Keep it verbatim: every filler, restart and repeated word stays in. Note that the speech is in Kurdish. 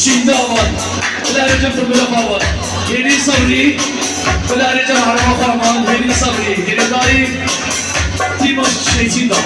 Şîndavan, bilarê cem tu bila pawan. Hêdî Sebrî, bilarê cem herma xwe man, Hêdî Sebrî, hêdî dayî tîma şêçînda.